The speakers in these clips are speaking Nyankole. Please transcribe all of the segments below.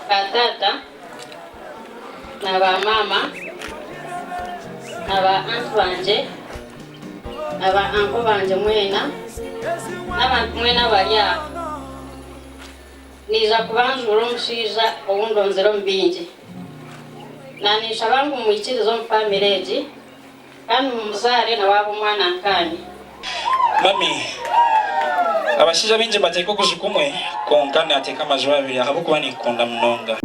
Ba taata na ba maama na ba anti bangye na ba anko bangye mwena n'abantu mwena abari aha, naija kubanjuura omushaija ou ndonzire omu baingi. Naninshaba ngu mwikirize omu famire egi Kandi mumuzaare nawe abe omwana nkaanye. Mummy, Abashaija baingi nibateeka okuju kumwe, kwonka naateeka amaju abiri ahabw'okuba ninkukunda munonga.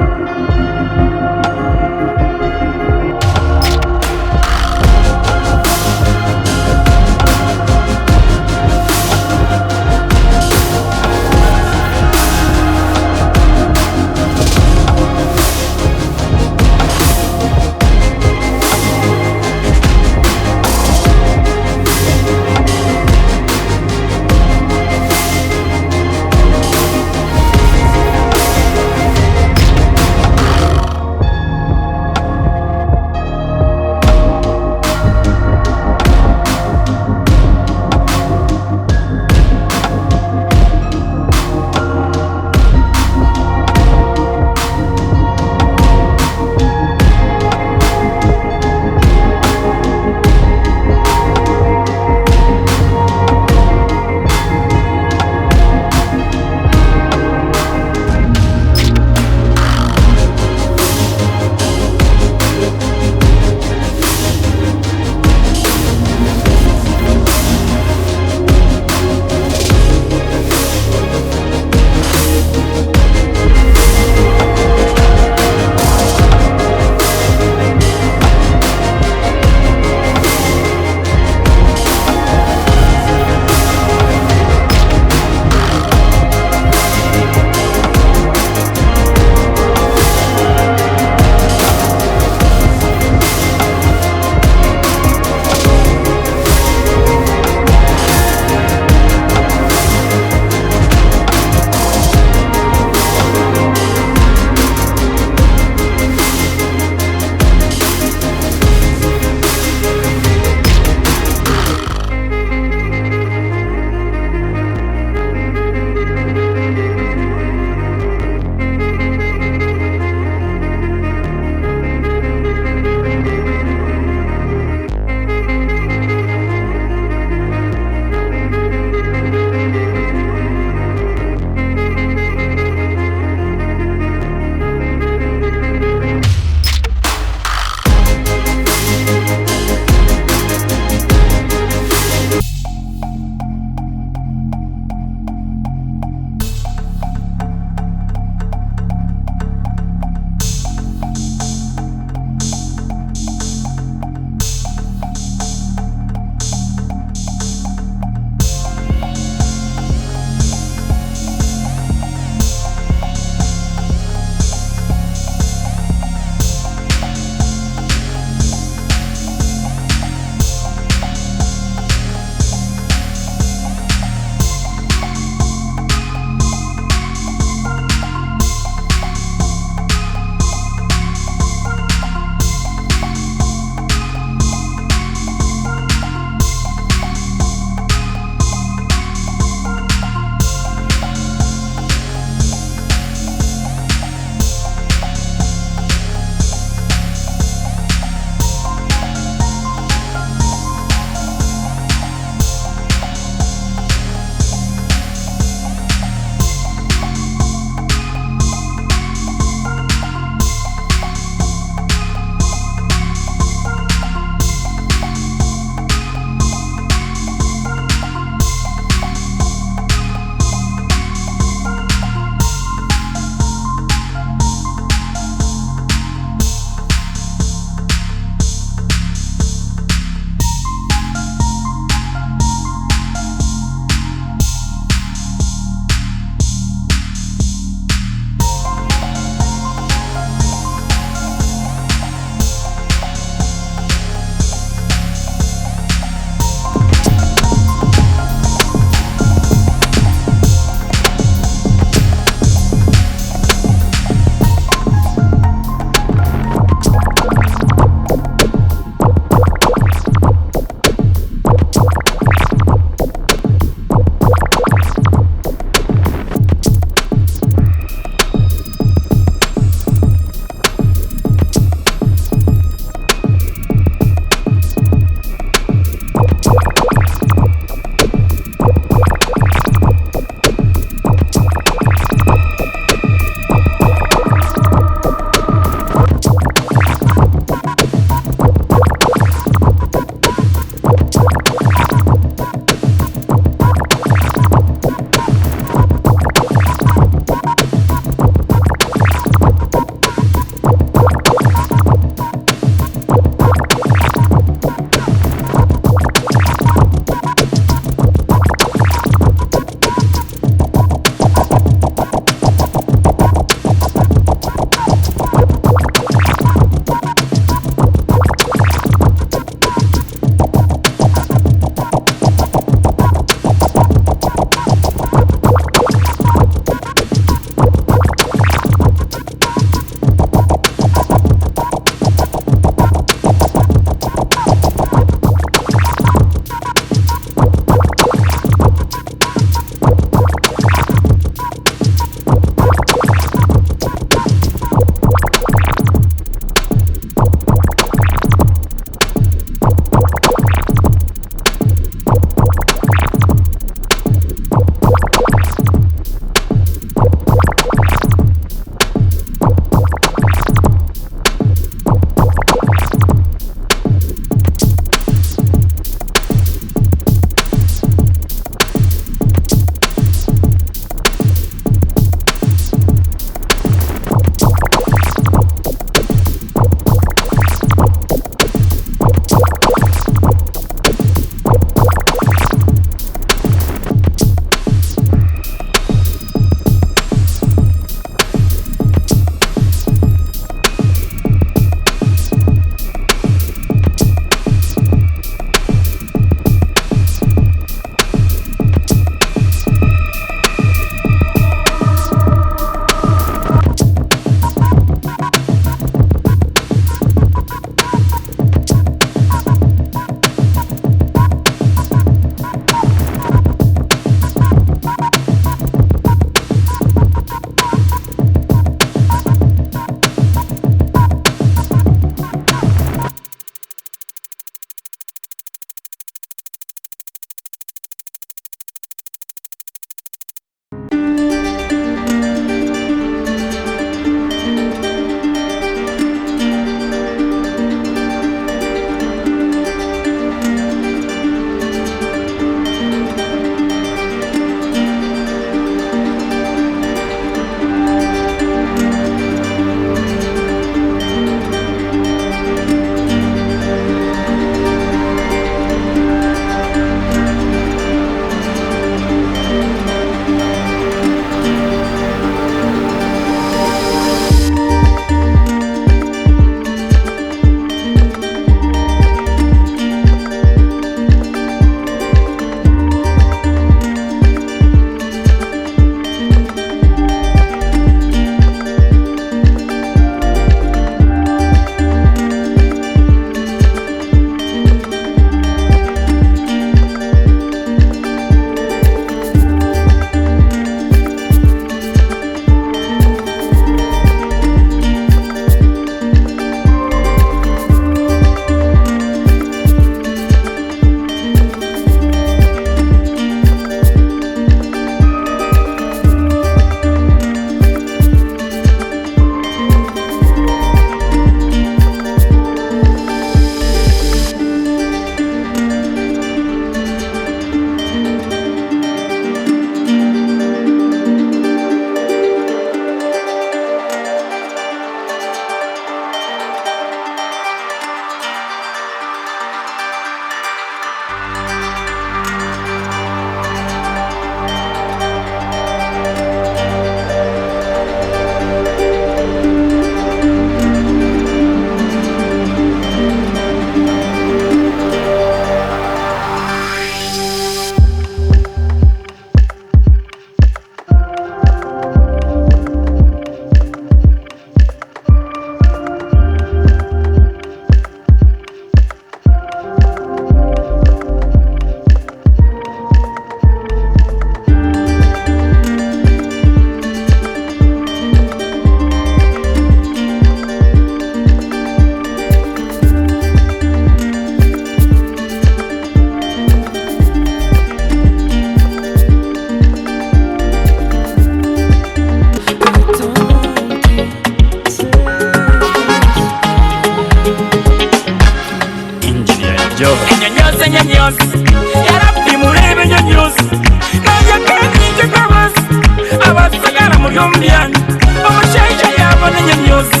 Omushaija yaabona enyonyoozi,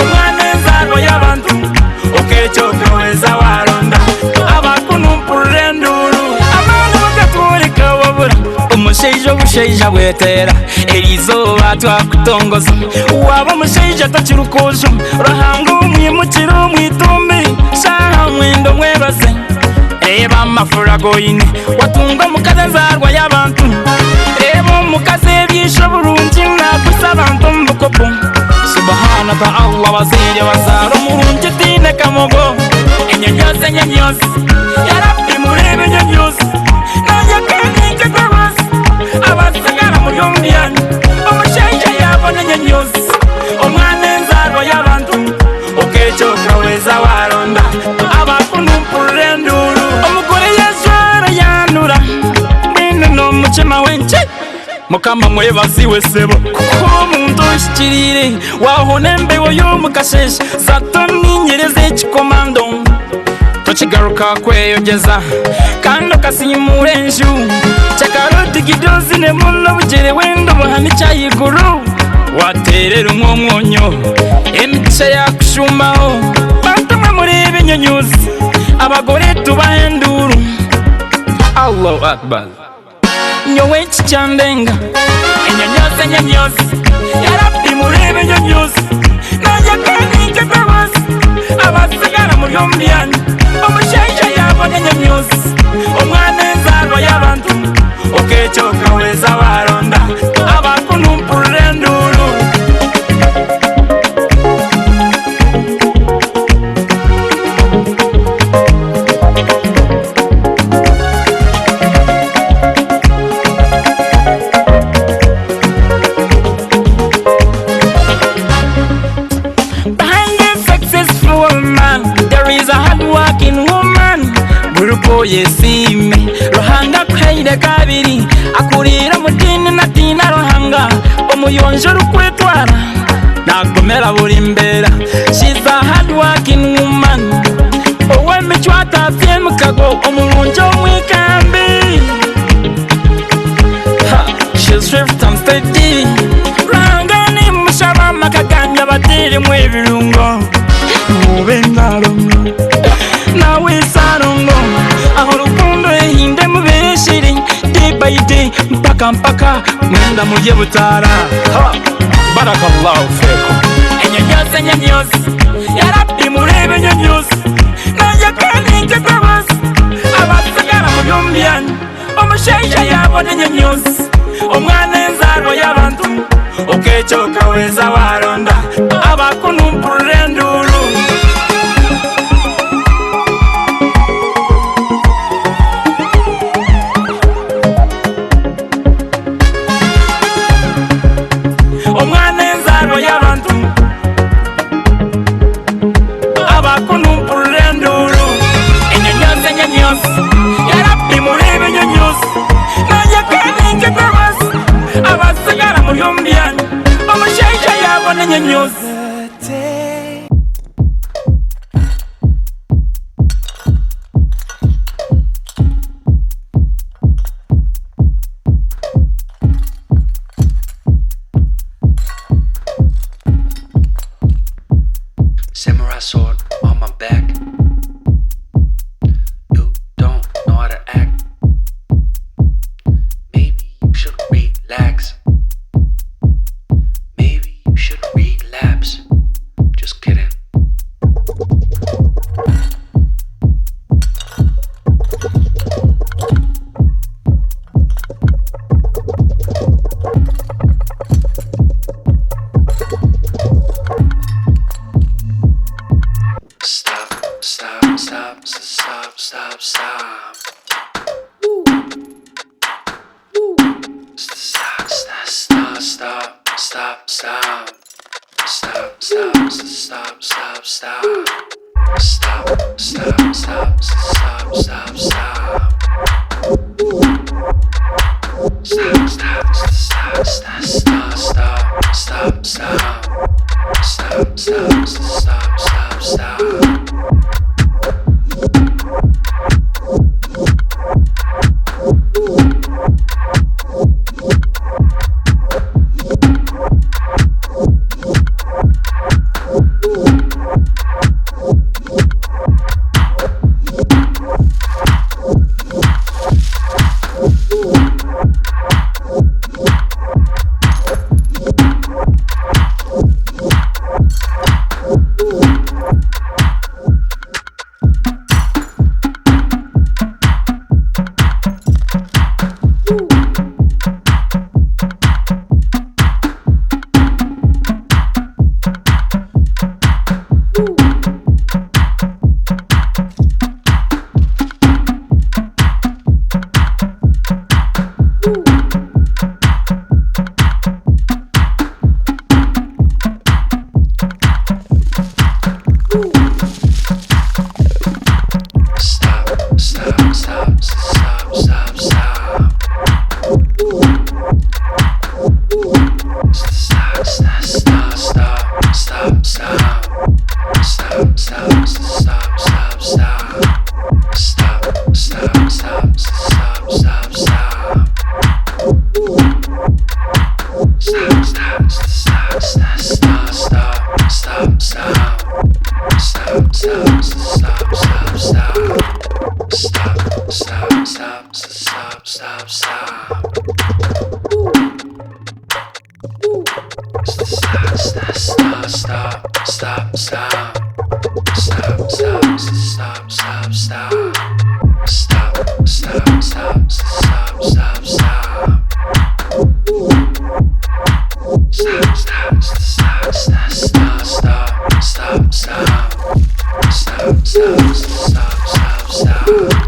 omwana enzaarwa y'abantu, okeekyo okahweza waaronda abakunu mpurira enduuru, abaana bakatworeka wabura omushaija obushaija bweteera eriizooba twakutongoza waaba omushaija takiri kwojo Ruhanga omwimukire omu itumbi shaaha mwenda omwebaze Reeba amafura g'oine watunga omukazi enzaarwa y'abantu Reeba omukazi ebyisho burungi nakwisa abantu omu bukopo Subahanaka Allah abazaire bazaara omurungi taine kamogo Enyonyoozi enyonyoozi Yarabbi mureebe enyonyoozi Nanye kandi nikyo tabaasa Abatsigara muri omu byanyu Omushaija yaabona enyonyoozi Omwana enzaarwa y'abantu Okekyo okahweza waronda Abakunu mpurira enduuru Omugore yajwara yanura Mbwenu n'omukyema wenkye Mukama mwebaziwe sebo Kukuha omuntu ohikiriire Wahona embeho y'omukasheeshe Satani nyereza ekikomando Tokigaruka kweyogyeza Kandi okasiimuura enju Kyakarodigidi ozine muno obugyere wenda obuhanikye ahaiguru Wateera erimwe omwonyo Emigisha yakushuumaho Bantu mwe mureebe enyonyoozi Abagore tubahe enduuru Allahu Akbar Nyowe eki kyandenga Enyonyoozi enyonyoozi Yarabbi mureebe enyonyoozi Nanye kandi nikyo tabaasa Abatsigara muri omu byanyu Omushaija yaabona enyonyoozi Omwana enzaarwa y'abantu Okekyo okahweza waaronda Abakunu mpurira enduuru. Behind the successful man there is a hard working woman Buri uko oyesiime Ruhanga akuhaire kabiri Akuriire omu diini natiina Ruhanga Omuyonjo orikwetwara Nagomera buri mbeera She's a hard working woman Ow'emicwe atatsya emikago Omurungi omwekambi Ha, she's swift and steady Ruhanga nimushaba amaka ganyu abateeremu ebirungo Mube Nalongo nawe Salongo Aho rukundo ehinde mubereshere Day by day mpaka mpaka Mwenda murye butaara Ha, Barakallahu feekum Enyonyoozi enyonyoozi Yarabbi mureebe enyonyoozi Nanye kandi nikyo tabaasa Abatsigara muri omu byanyu Omushaija yaabona enyonyoozi Omwana enzaarwa y'abantu Okekyo okahweza waaronda Abakunu mpurira enduuru. Omwana enzaarwa y'abantu Abakunu mpurira enduuru Enyonyoozi enyonyoozi Yarabbi mureebe enyonyoozi Nanye kandi nikyo tabaasa Abatsigara muri omu byanyu Omushaija yaabona enyonyoozi. Samurai sword on my back. You don't know how to act. Maybe you should relax. Maybe you should relapse. Just kidding. Stop, stop, stop, stop, stop, stop. Stop, stop, stop, stop, stop. Stop, stop, stop, stop, stop. Stop, stop, stop, stop, stop, stop. Stop, stop, stop, stop, stop, stop, stop, stop. Stop, stop, stop, stop, stop. Stop, stop, stop, stop, stop, stop, stop. Stop, stop, stop, stop, stop. Stop, stop, stop, stop, stop, stop. Stop, stop, stop, stop, stop, stop. Stop, stop, stop, stop, stop. Stop, stop, stop, stop, stop, stop. Stop, stop, stop, stop, stop, stop, stop, stop. Stop, stop, stop, stop, stop.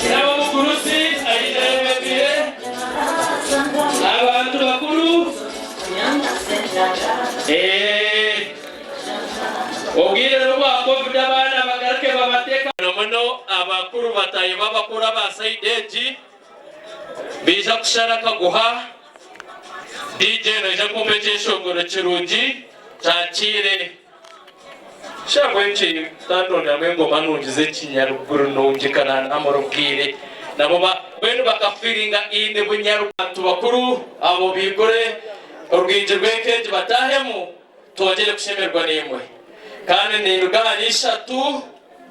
N'abamugurusi aine abantu bakuru obwire n'obwa covid abaana bagaruke babateeka muno abakuru batayi b'abakuru aba sayidi egi baija kushara akaguha DJ naija kumpa ekyeshongoro kirungi kyakiire Shabwe nki tandonderamu engoma nungi z'ekinyaruguru nungi kananamara obwire nabo ba mbwenu bakafiringa in bunyaruguru. Abantu bakuru abo bigure orwigi rw'eka egi batahemu twongyere kushemererwa naimwe. Kandi ninduga ahari ishatu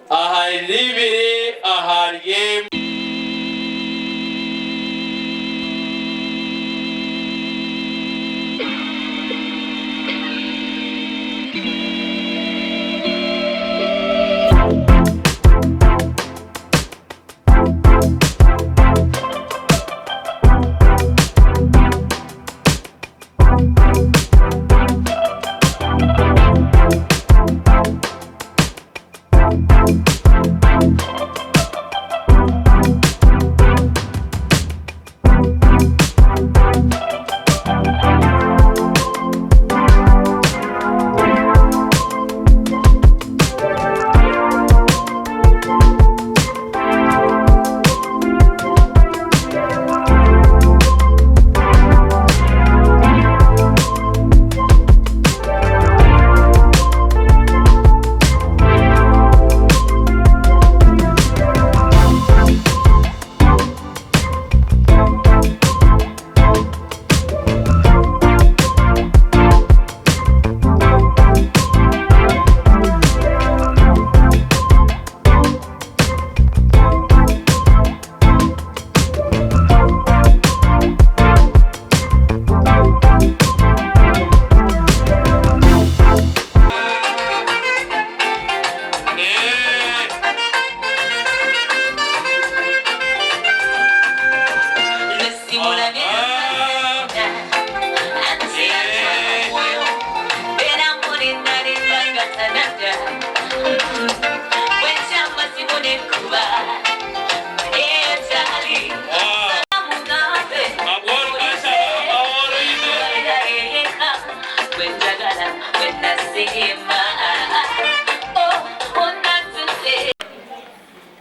ahari ibiri ahari emwe.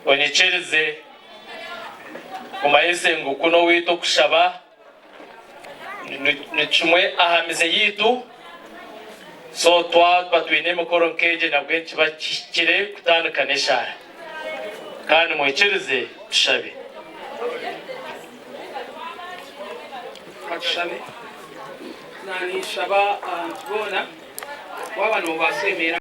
Onyikirize kumanyise ngu kunu owaitu okushaba ni kimwe aha mize yaitu, so twaba twine emikoro nk'egi nabwe nikiba kihikire kutandika n'eshaara. Kandi mwikirize tushabe. Katushabe. Naninshaba abantu boona waaba noobaasa emeera.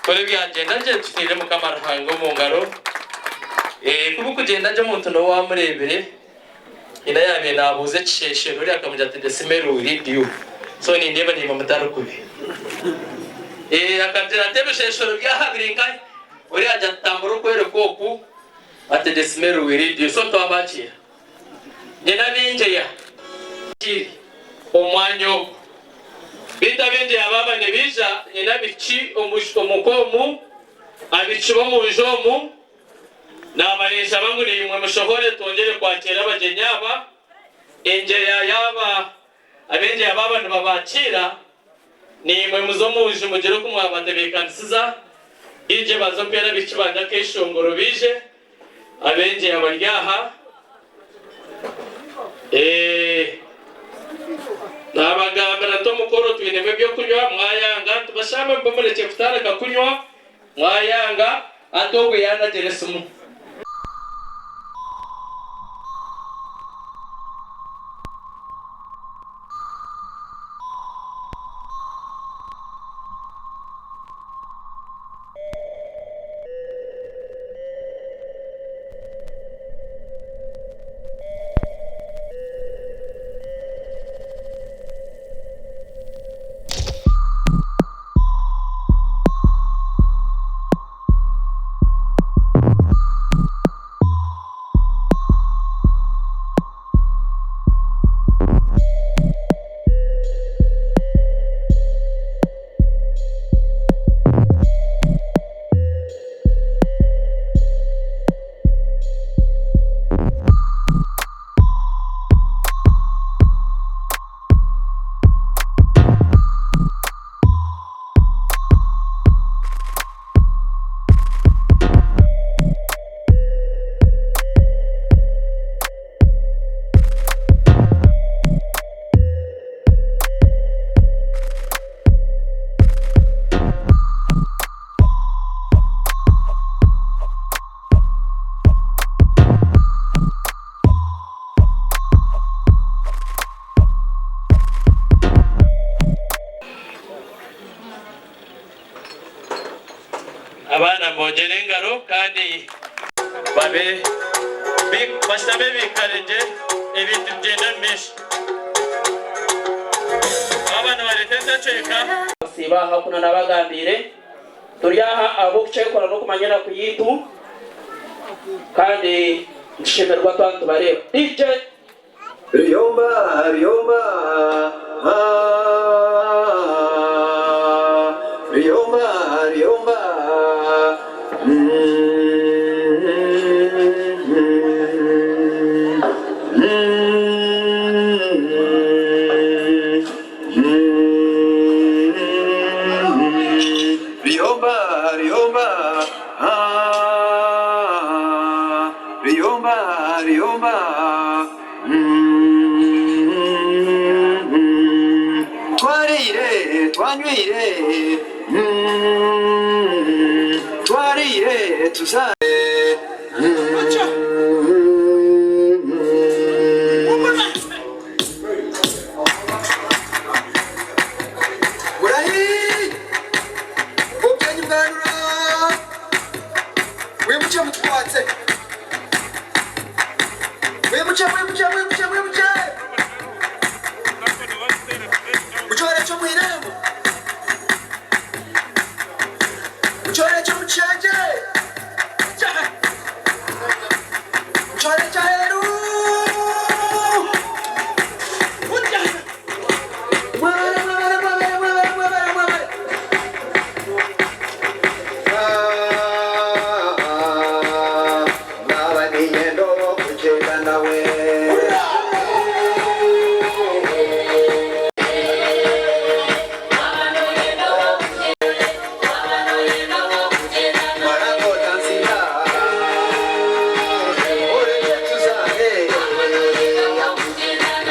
Kuri byagyenda gye tutaire Mukama Ruhanga omu ngaro. Ku birikugyenda gye omuntu n'ou waamureebire, haine ayaabaire naabuuza ekisheeshero oriya akamugira ati the smell will lead you. So nindeeba naimwe mutari kubi. Akagira ati ebisheeshero by'aha biri nkahi? Oriya agira ati tambura okworeka oku, ati the smell will lead you. So twabakiira. Nyine ab'engyeya kiri omu mwanya ogu. Beitu ab'engyeya baaba nibaija, nyine abaishiki omuka omu, abaishiki b'omu nju omu, naaba ninshaba ngu naimwe mushohore twongyere kwakiira abagyenyi aba. Engyeya yaaba, ab'engyeya baaba nibabakiira, naimwe muze omu nju mugire oku mwabatebeekanisiza. DJ baze opeere abaishiki bangye akeeshongoro baije. Ab'engyeya bari aha. Eeh. Naabagambira nti omukoro twinemu eby'okunywa, mwayanga, nti bashambe mube murekye kutandika kunywa, mwayanga, hati ogwe yaanagira esimu. Abaana mubongyere engaro kandi babe bashutame bikare gye ebintu bigyende omu maisho. Baaba nibareeta entacweka. Kusiiba aha oku nanabagambiire, turi aha ahabw'okukyekora n'okumanya enaku yaitu kandi nitushemererwa twaba nitubareeba. DJ. Riyomba riyomba aah Riyomba riyomba Riyomba riyomba aah Riyomba riyomba Twariire twanywire Twariire tuzaire Murahi obugyenyi bwanura Mwimukye mutukwatse Mwimukye mwimukye mwimukye mwimukye Mukyorekye omu irembo Mukyorekye omu kishengye Mukyorekye aheeru Mwebare mwebare mwebare mwebare mwebare mwebare Naaba niinyenda ow'okugyenda nawe. Mara otansiga, orekye tuzaane,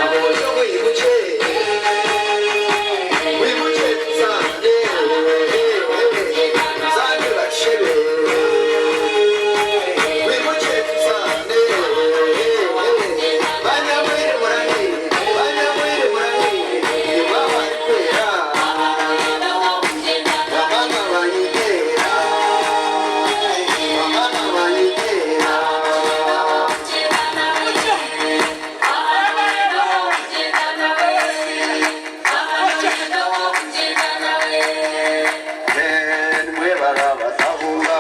aboojo mwimukye, mwimukye tuzaane, tuzaane bashebe, mwimukye tuzaane, banyamwire murahire, banyamwire murahire, nimwe abarikwera. Bamama banyegera, bamama banyegera. Nimwe barabatahunga,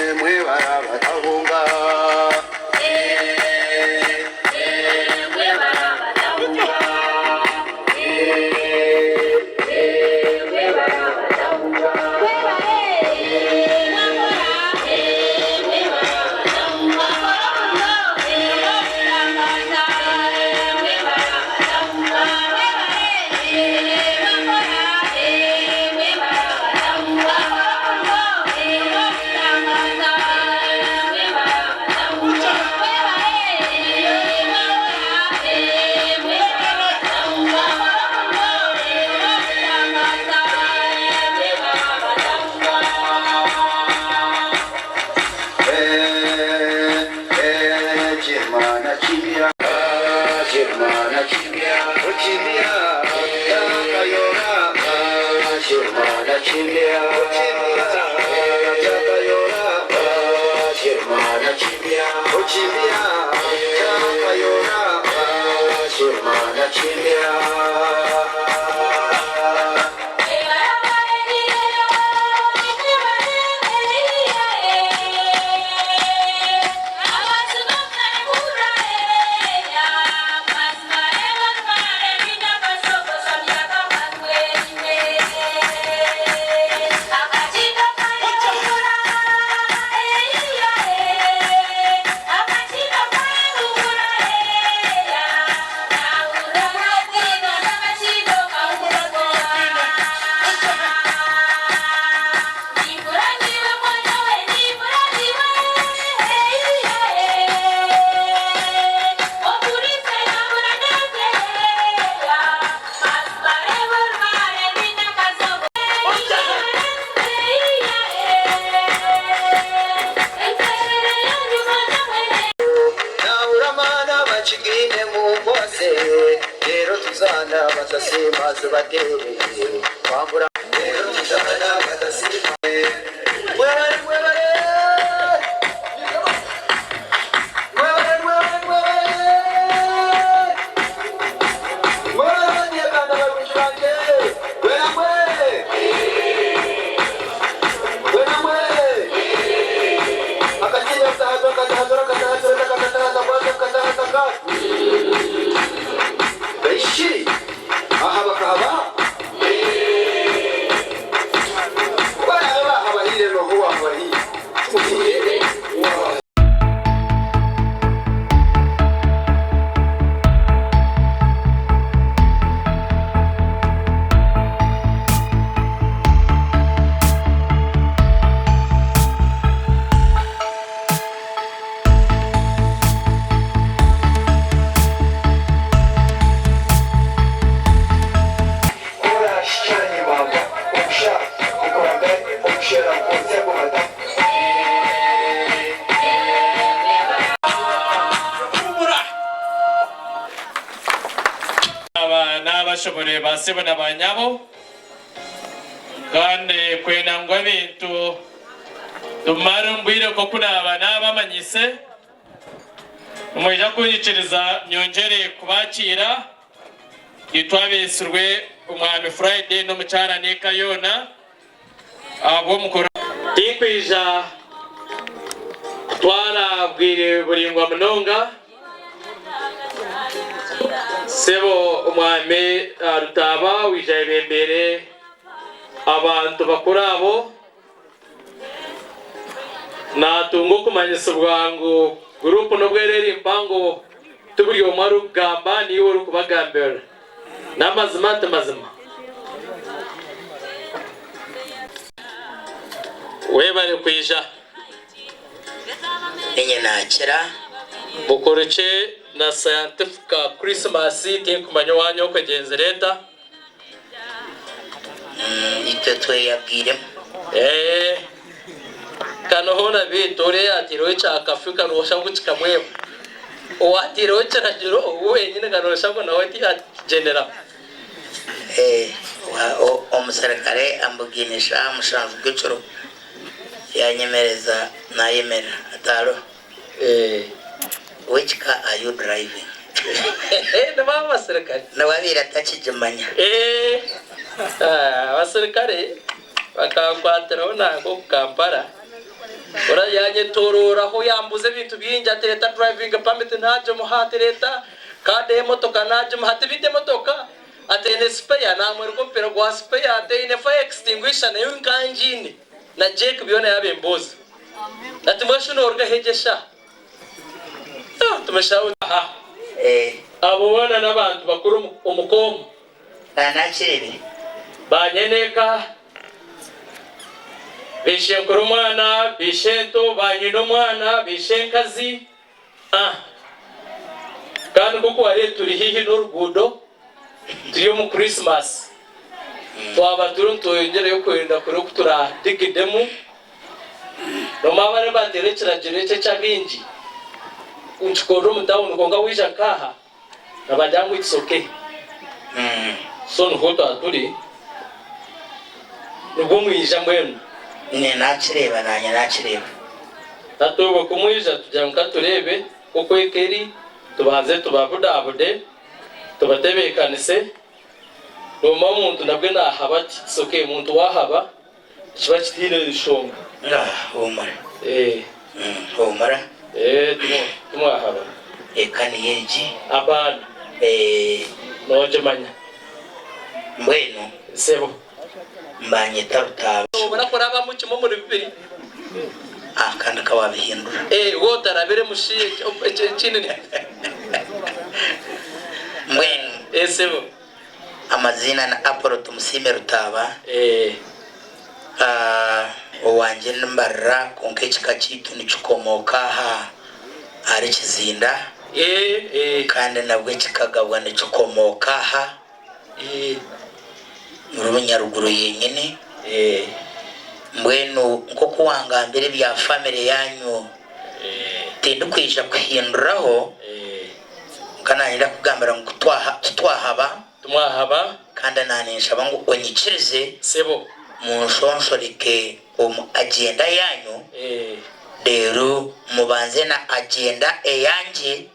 nimwe barabatahunga. Nahura amaani abakigaine mumboose Reero tuzaana batasiima zibateere Twambura Reero tuzaana. Nabashoborere ba sebo na ba nyabo, kandi kwenda ngu ebintu tubimare omu bwire nk'oku naaba naabamanyise, nimwija kunyikiriza nyongyere kubakiira. Itwe abeetsirwe Omwami Friday n'omukyara n'eka yoona ahabw'omukoro. Tinkwija kutwara bwire buraingwa munonga. Sebo Omwami Rutaaba waija ayebembeire abantu bakuru abo. Naatunga okumanyisibwa ngu guruupu n'obu eri eri mpango, ti buri omwe arikugamba, niiwe orikubagambirira. N'amazima ti mazima? Webare kwija. Ninye nakira. Bukorokye na scientific Christmas tinkumanya owanyu oku egyenzire eta. Itwe tweyabwiremu. Eeh kano hoona beitu oriya yateireho ekya kafi kanoshusha ngu kikamweba. Owateireho ekiragiro ogu wenyini kanoshusha ngu nawe tiyakigyenderaho. Eeh omuserikare ambugaine eshaaha mushanju g'ekiro yanyemereza nayemerera ati alo. Which car are you driving? Nibo abasirikare. Nawe abaire atakigimanya. Abasirikare bakankwatiraho nanka oku Kampala. Ora yanyetororaho yambuza ebintu bingi ati reeta driving permit nagimuha, ati reeta card y'emotoka nagimuha, ati beitu emotoka ati eine spare namwereka omupiira gwa spare ati eine fire extinguisher nayo nkangiine na jack byona yabimbuuza. Ati mbwenu shi noruga he gyesha? Tumushaho aha. Abo boona n'abantu bakuru omu ka omu. Ba nyeneka, baishenkuru omwana, baishento, ba nyina omwana, baishenkazi. Kandi nk'oku wareeba turi haihi n'oruguudo, turi omu Christmas. Twaba turiyo nitweyongyerayo kwenda kureeba oku turadigidemu. Nomanya abariyo nibateera ekiragiro eki eky'abaingi nikikorera omu tawuni kwonka waija nk'aha nibagira ngu it's okay. So niho twaba turi nibwo mwija mbwenu. Nyine nakireeba nanye nakireeba. Hati obwo ku mwija tugira ngu katureebe oku eka eri tubanze tubabudabude tubatebeekanise. Nomanya omuntu nabwe nahaba ati it's okay omuntu wahaba. Nikiba kitaine nshonga. Ngaaha, huumura. Huumura. Timwahaba. Eka niyo egi. Abaana. Noogimanya. Mbwenu. Sebo. Mbanyeta Rutaaba. Noobura kurabamu kimwe omuri bibiri. Ah, kandi ka waabihindura. Waaba otarabiremu shi ekindi. Mbwenu. Sebo. Amaziina ni Apollo Tumusiime Rutaaba. Owangye ni Mbarara kwonka ekika kyaitu nikikomooka aha ahari Kizinda kandi nabwo kikagabwa nikikomooka aha omuri Bunyaruguru yenyine. Mbwenu nk'oku wangambira ebya famire yaanyu tindikwija kuhinduraho. Kwonka naanye ndakugambira ngu titwahaba. Timwahaba. Kandi naanye ninshaba ngu onyikirize. Sebo. Munshonshoreke omu agyenda yaanyu, reero mubanze na agyenda eyangye,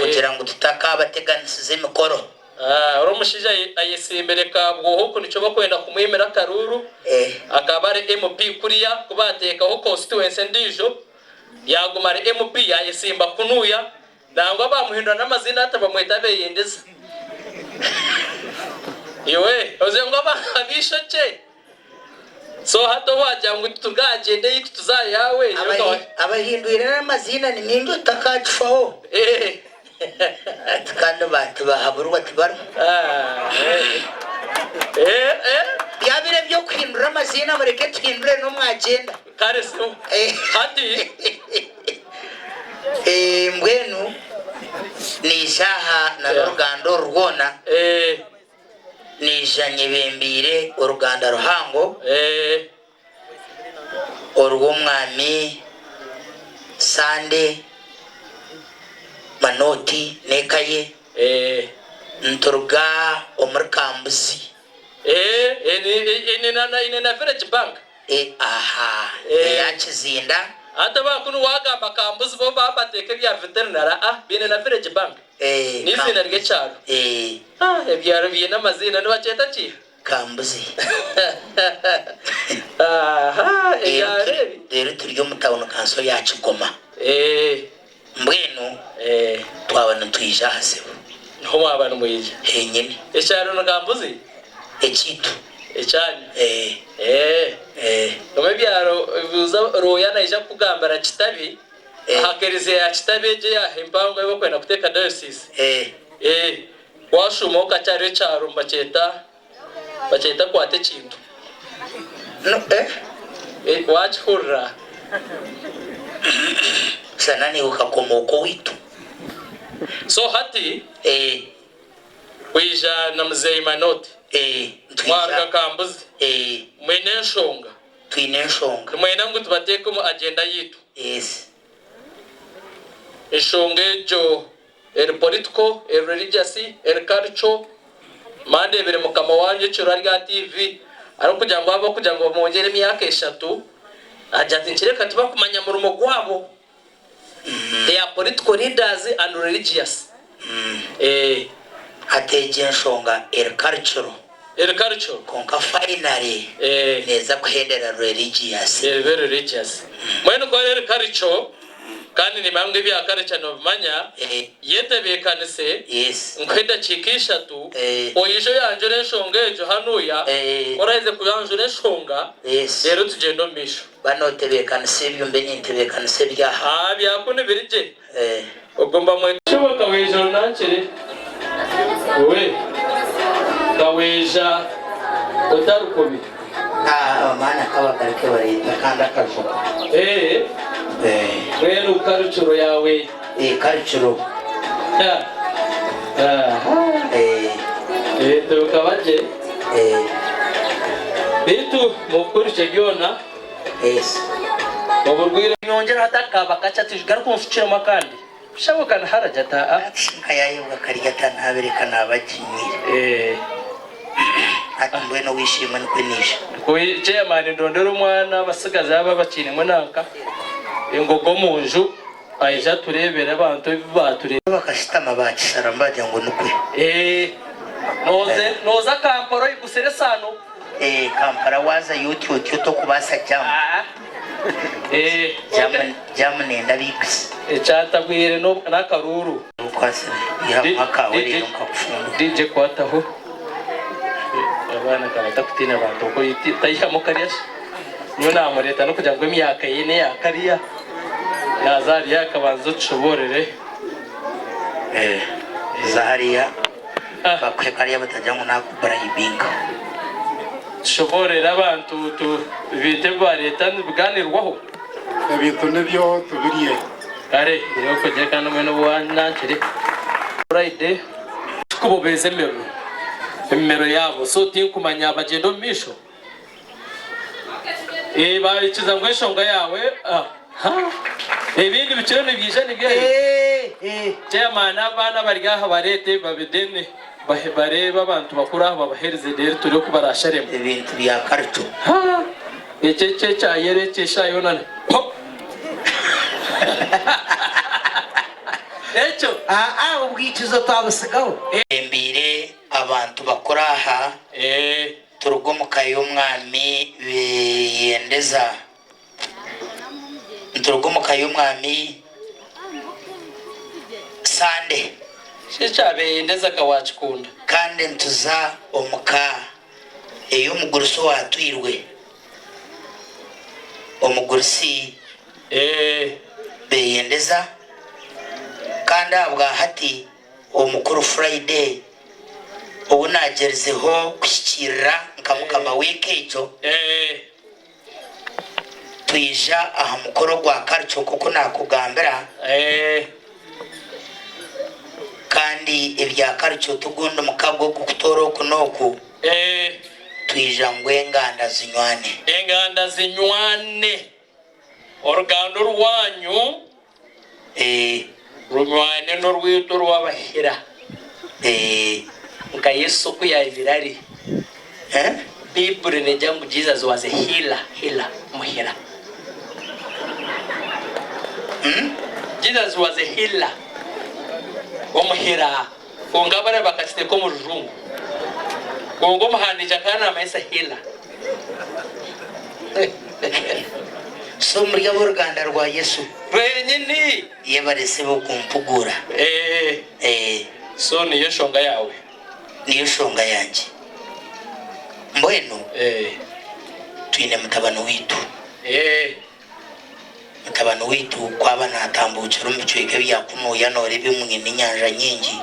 kugira ngu tutakabateganisiza emikoro. Ori omushaija ayesimbire Kabwoho oku nikyo bakwenda kumwimira akaruuru. Akaba ari MP kuriya ku baateekaho constituency endiijo. Yaaguma ari MP yaayesimba kunuuya nangwa baamuhindura n'amaziina hati bamweta Beyendeza. Iwe oze ngu ab'eishokye so hati obu waagira ngu titugagyenda ei tituzaayaawe. Abahindwire n'amaziina ni mingi otakakifaho. Ati kandi tibahaburwa tibarimu. Byabire eby'okuhindura amaziina mureke tuhindure n'omwagyenda. Kare so hati. Mbwenu naija aha na n'oruganda oru rwona, naija nyebembeire oruganda ruhango orw'omwami Sande Manoti n'eka ye. Nituruga omuri Kambuzi. Eine na Village Bank. Aha, eya Kizinda. Hati aba kunu wagamba Kambuzi bo baba bateeka ebya veterinary ah baine na Village Bank. N'eiziina ry'ekyaro. Ah ebyaro biine amaziina nibakyeta ki? Kambuzi. Aha ebyaro ebi. Reero turi omu tawuni kanso ya Kigoma. Mbwenu twaba nitwija aha sebo. Niho mwaba nimwija? Henyine. Ekyaro ni Kambuzi? Ekyaitu. Ekyanyu? Ebimwe ebyaro buuza Rooya naija kukugambira Kitabi, aha kereziya ya Kitabi egyo eyaha empango ei barikwenda kuteeka diocese. Washuumaho kakye hariho ekyaro nibakyeta bakyeta kwata ekintu. Wakihurira? Shana naiwe okakomooka owaitu. So hati waija na muzeeyi Manoti mwaruga Kambuzi mwine enshonga. Twine enshonga. Nimwenda ngu tubateeke omu agenda yaitu. Enshonga egyo Eri political, eri religious, eri cultural, mandebire mukama wangye ekiro ari aha TV arikugira ngu ahabw'okugira ngu bamwongyere emyaka eshatu, agira ati nikireebeka tibakumanya murimo gwabo. They are political leaders and religious. Eh. Hati egyo enshonga eri cultural. Eri cultural. Kwonka finally neeza kuhendera religious. Ebe religious. Mbwenu ku eri cultural, Kandi nimanya ngu ebya culture nobimanya, yetebeekanise, nkuhe edakiika ishatu, oije oyanjure enshonga egyo hanuya, ku oraheze kuyanjura enshonga, reero tugyende omu maisho. Ba notebeekanisa ebyo mbe nintebeekanisa ebyaha. Aa, bya kunu biri gye. Obwo mba mwe. Shuba Kaweija onankire, we Kaweija otari kubi. Amaani akabagaruke bareeta kandi akajuka. Mbwenu karukiro yaawe. Karukiro. Bikaba gye. Beitu mukukurikye byona. Oburwaire. Nyongyera hati akaba kakye ati garuka onshukiremu akandi. Shabuka naharaja ati aa. Nka yayebwa karya atanabire kanaba aginywire. Hati mbwenu ow'eishe-emwe nikwe naija. Chairman ndondera omwana abasigazi aba abakiinemu nanka engogo omunju aije atureebere abantu ebi baatureeba. Bakashutama baakisharamu baagira ngu nikwe. Nooza Kampala oyigusire esaano. Kampala waazayo otyo otyo tokubaasa jam. Jam nenda biguzi. Ekyantabwire n'akaruuru. Okwasire ihamu akaawe reero nkakufundura. DJ kwataho abaana akaba atakutiina abantu okwo taihamu kariya shi. Nyowe namureeta n'okugira ngu emyaka ye n'eya kariya yaaza hariya akabanza otushoboorore. Za hariya bakuhe kariya batagira ngu nakuburayibinga. Tushoboorere abantu ebintu ebi bareeta nibigaanirwaho. Ebintu nibyo tubirye. Kare nyowe kugira kandi mbwenu obu wanankire. Friday tikubobeeza emiro emimero yaabo so tinkumanya bagyenda omu maisho. Eeh baikiriza ngu enshonga yaawe aha ebindi bikiro nibyija nibyo ebi. Chairman abaana abari aha bareete babidene bareebe abantu bakuru aha babahereze reero tureebe oku barasharemu. Ebintu bya culture. Haa eki eki ekya yellow eki eshaaha yoona ni ho ekyo. Aa obwikizo twabusigaho. Embiire abantu bakuru aha. Turuga omu ka y'omwami Beyendeza. Nituruga omu ka y'omwami Sande. Shi ekya Beyendeza ka waakikunda. Kandi nituza omu ka ey'omugurusi owaatwirwe. Omugurusi Beyendeza. Kandi ahabwa hati Omukuru Friday ou naagyerizeho kuhikiirira nka mukama w'eka egyo, twija aha mukoro gwa culture nk'oku naakugambira, kandi ebya culture ti gundi mukago ogurikutoora oku n'oku, twija ngu enganda zinywane. Enganda zinywane. Oruganda orwanyu runywane n'orwaitu orw'Abahira. Nka Yesu oku yaabaire ari. Baiburi neegira ngu Jesus was a healer, healer, omuhira. Jesus was a healer, omuhira. Kwonka bariya bakakiteeka omu rujungu. Kwonka omuhandiiki akaba naamanyisa healer. So muri ab'oruganda rwa Yesu? Rwenyini! Yebare sebo kumpuguura. Eeh. So niyo nshonga yaawe? Niyo nshonga yangye. Mbwenu twine mutabani waitu. Mutabani waitu ku aba naatambukira omu bicweka ebya kunuuya nooreeba emwe n'enyanja nyingi.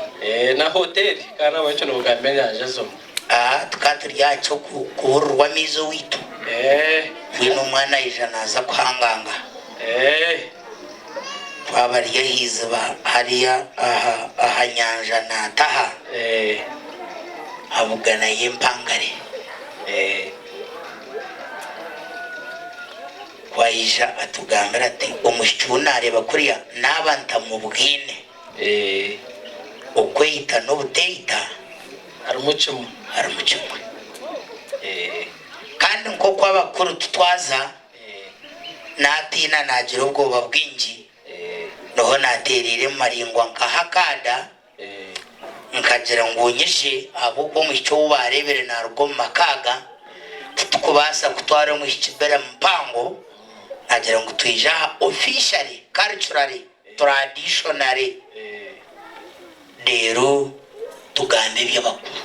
Na hoteeri kandi ahabw'ekyo noogamba enyanja ezo. Tukaba turi aha ky'okuburirwa amaizi owaitu. Mbwenu omwana aija naaza kuhanganga. Twaba ari aha iziba hariya aha nyanja naataha, abuganayo empangare. Ku aija atugambira ati, Omwishiki ou naareeba kuriya naaba ntamubwine, okweyita n'obuteeyita harimu kimwe. Harimu kimwe. Kandi nk'oku abakuru tutwaza, naatiina naagira obwoba bwingi, niho naateereire maraingwa nkaha akaada, Nkagira ngu nyije ahabw'okuba omwishiki ou baareebire naaruga omu maka aga, titukubaasa kutwara omwishiki bera mpango, naagira ngu twije aha officially, culturally, traditionally, reero tugambe eby'abakuru.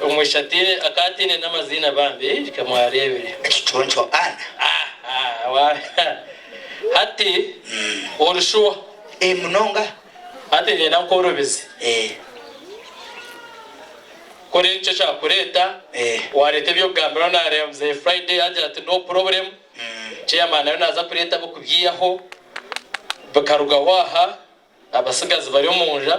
Omwishiki ataine akaba ataine n'amaziina bambi reka mwareebire. Ekiconco Anna. Hati ori shuwa? Munonga. Hati niinyenda nkworobeze. Kora ekyo ekyakureeta, waareeta eby'okugambiraho naareeba Mzee Friday yaagira ati no problem, chairman nawe naaza kureeta ab'okubyihaho, bikarugaho aha, abatsigazi bari omu nju.